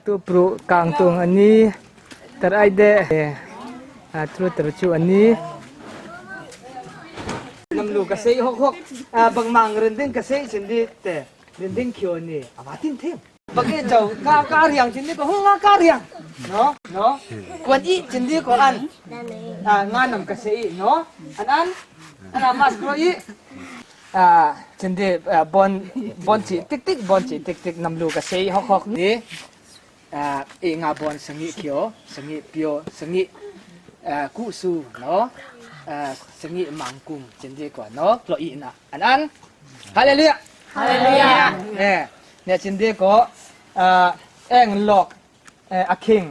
Tu pru kang tung ani tar ai de tru tar chu ani nam lu ka sei hok hok bang mang ren ding ka sei chin di te ren ding khio ni awa tin thim bagi chau ka ka riang chin di ko hung nga ka riang no no kwan i chin di ko an nga nam ka sei no an an an mas kro i Cindi bon bon chi tik tik bon chi tik tik nam lu ka sei hok hok ni i nga bon sangi khio sangi pio sangi ku su no sangi mangkum cindi ko no lo i na an an hallelujah hallelujah ne ne cindi ko eng lok a king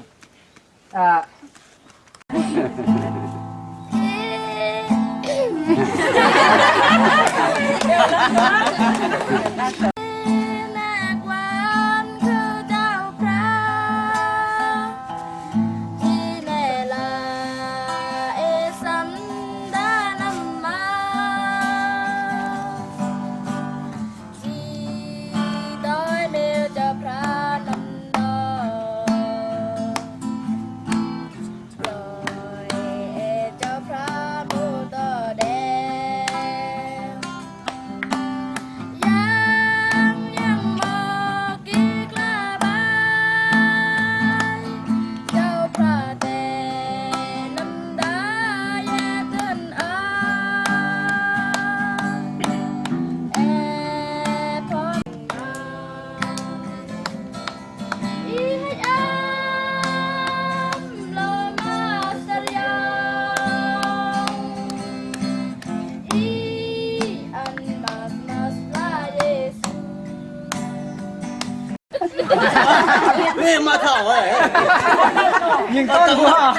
Nhưng con của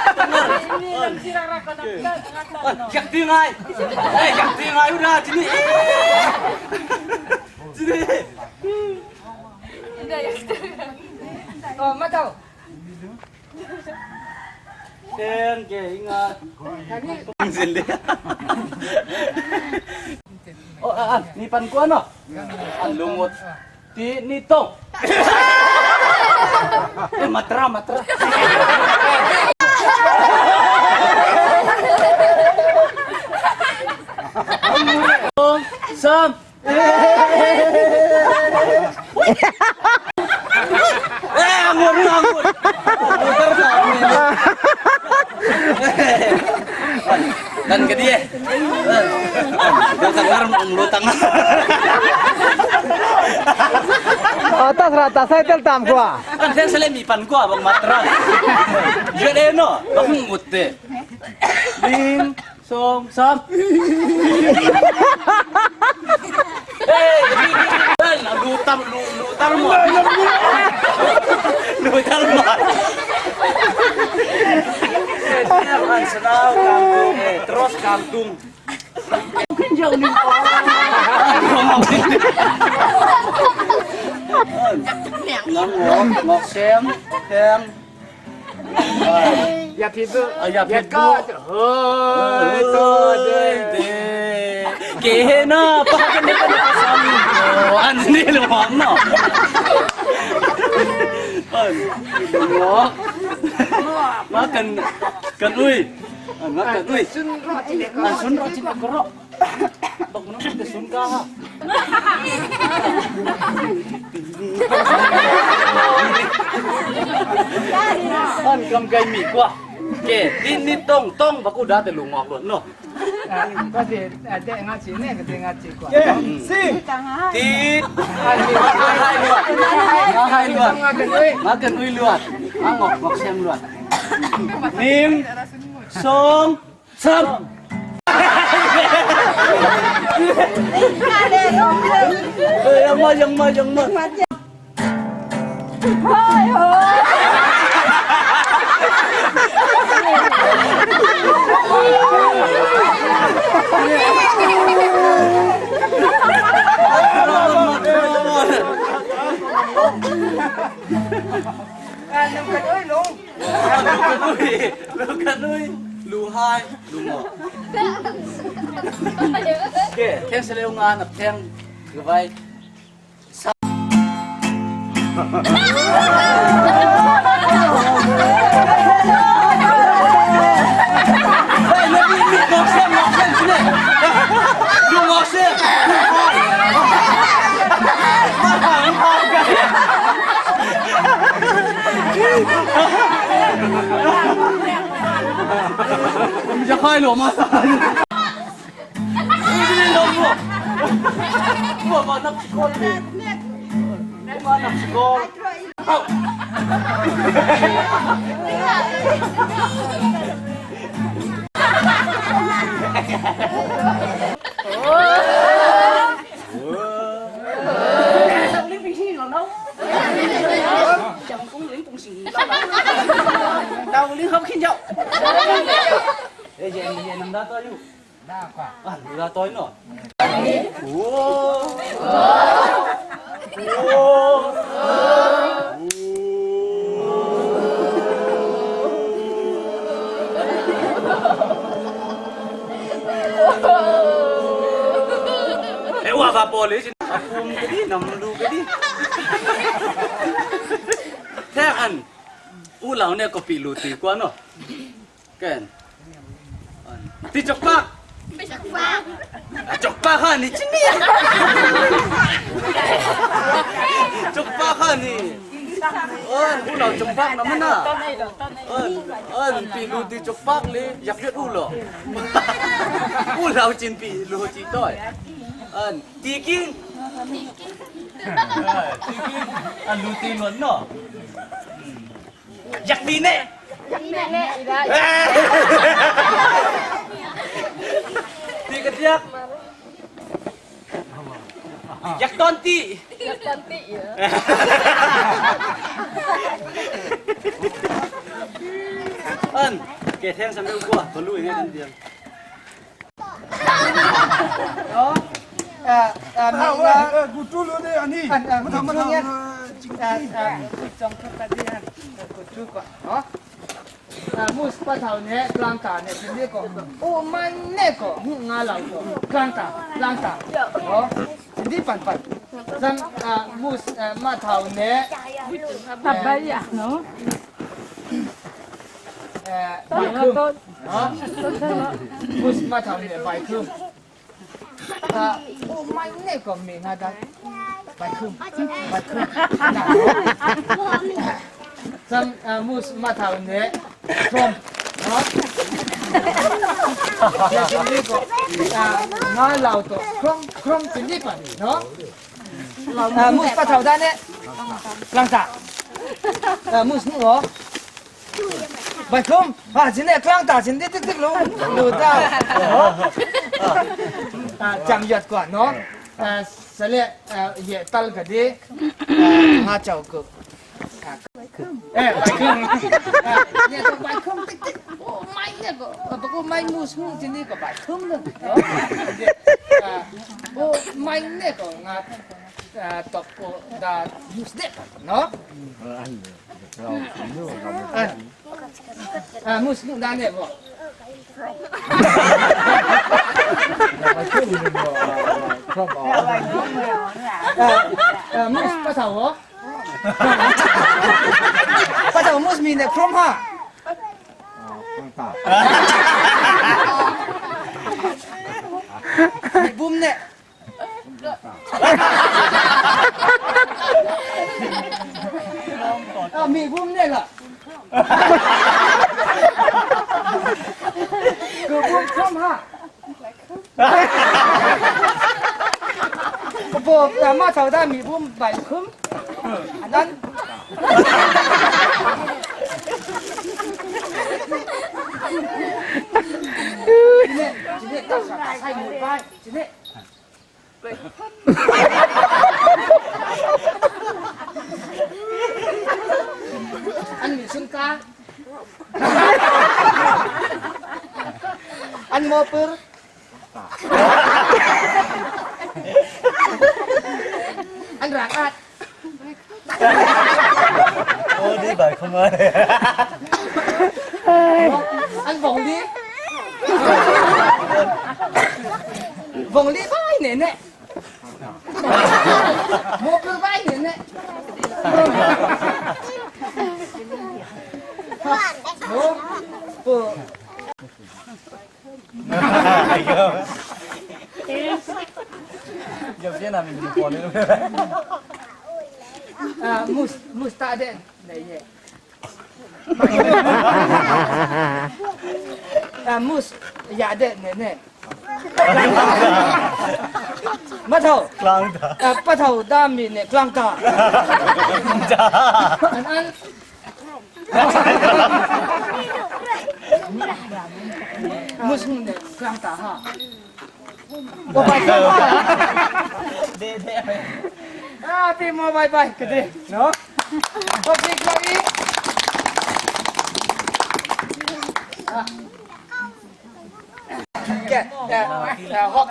Giặc tiếng ai? Ê, giặc tiếng ai ra chứ đi. Chứ đi. Ờ, bắt đầu. Ten ke ingat. Zin Oh, ah, ni pan ko ano? Ang lungot. Ti nito. Eh, matra, matra. Sam. Eh, angur, angur. Dan ke dia. Lutang lutang. Atas rata saya tel tam kwa. Kan saya selemi pan kwa bang matra. Jadi no, bang ngutte. Ling song sam. Eh, lutang lutang mo. Lutang mo. Terus kantung. Ngọc ngọc xem xem อย่าผิดบุ อย่าผิดบุ เฮ้ยตัวเด้ Kena pa kena kena sam an ni lu hom no ngọc má cần cần ui má cần ui an sun ro chin ko ro bak no te sun ka ha an kam kai mi kwa ke tin ni tong tong ba ku da te lu ngọc luôn no ก็สิเด็กงาจีเนี่ยก็เด็กงาจีกว่า Tít hai luat hai luat makan ui luat ngọc ngọc xem luat nim song sam yang ma yang ma yang ma ลูกันอุ้ยลูไฮลูหมอโอเคแค่เสลงานกับแทงคือไว้ Jakhai lo ma. Wa ma nak sikol ni. Ma nak sikol. Thế anh u lão này có bị lù tì quá nó kèn ti chọc bạc chọc bạc ha ni chính ni chọc bạc ha ni ơn u lão chọc bạc nó mất à ơn ơn bị lù tì chọc bạc li giặc duyệt u lọ u lão chín bị lù chỉ tôi ơn tì kinh tì kinh ăn lù tì luôn nó giặc đi nè Ti ketiak. Yak tonti. Yak tonti ya. Ân, kể thêm xem đâu qua, có lui ngay đến tiền. Đó. À à mình là 啊，木八头呢，浪打呢，是那个，哦，蛮那个，我老个，浪打浪打，哦，是你办办，咱啊木呃马头呢， ทำไปอย่างเนาะ 呃，白坑，啊，木马头呢白坑，啊，哦，蛮那个名啊的，白坑，白坑，咱啊木马头呢，中，啊。 นี่ก็งานเราตัวคร่อมคร่อมเป็นนี่ป่ะเนาะมุสปลาเท่าได้เนี่ยลังตามุสนี่เหรอไปคร่อมอ่ะจินเนี่ยกลางตาจินนี่ติ๊กติ๊กรู้รู้ได้จำหยดก่อนเนาะเสร็จเหยียดตัลกันดิงาเจ้ากูเอ้ไปครึ่งเนี่ยต้องไปครึ่งติ๊กติ๊กโอ้ไม่เนี่ยก็不过买木松今天个白空了，我买那个啊啊，ตบดายูสเดเนาะอ่ามูสดาเนี่ยบ่มูสปะเถาปะเถามูสมีเนี่ยครมฮะบุ้มเนี่ยมีบุ้มเนี่ยล่ะคือบุ้มครมฮะ不，马头大米บุ้มใบคุ้มอันนั้น今天大菜没摆，今天。อันมีสุนกาอันโมเปอร์อันรักอัด โอ้ดีบ่ายเข้ามาเลย อันวงลีวงลีไปเนี่ยเนี่ยโมเปอร์ไปเนี่ยเนี่ยโมเปอร์ เดี๋ยวเจ้าหน้ามีคนนี่ มุสมุสตาเดนไหนเนี่ย啊，木是亚的奶奶。木头。啊，不头大米呢？光大。安安。木是呢？光大哈。我拜拜。啊，对，莫拜拜，可得，喏。我别可以。แกะแต่ฮอก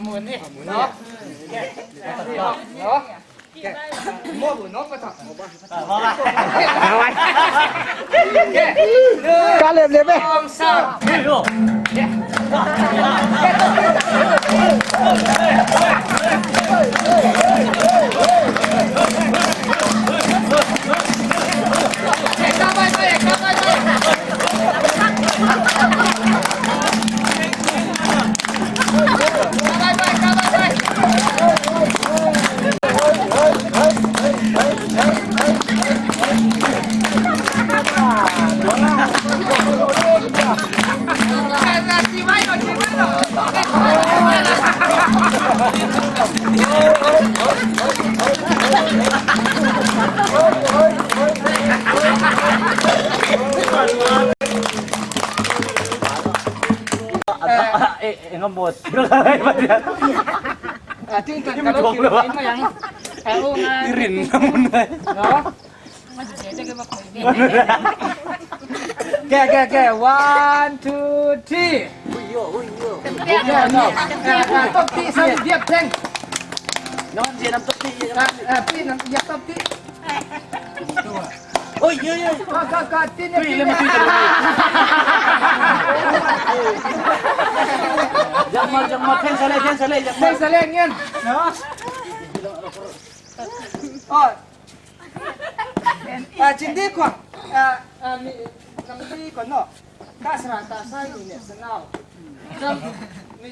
หมุนนี่เนาะแกะเนาะแกะมั่วบุญเนาะปะทะ เอาไว้ แกะหนึ่ง กาเล็บเล็บไหม สองสามก้าวไปไปก้าวไปไปก้าวไปก้าวไป เอ๊ะงหมดอะไรมาเนี่ย อ่ะจิ้งจกกระโดดมายังแอลงาน รินน้ำมันเลย เนาะแกแกแก one two three แกเนาะตบตีซ้ำเดียบแทง นอนเจียน้ำตกตี อ่ะพี่น้ำยับตบตี โอ้ยเยอะเยอะ ก็ก็ก็ตีเนี่ยตีเนี่ย ยังมายังมาเท่งสะเลยเท่งสะเลยยัง เท่งสะเลงเงี้ยเนาะอ๋ออ่ะจินดีกว่าอ่ะอ่ะมีน้ำดีกว่าเนาะข้าสระตาไส้เนี่ยสนาวมี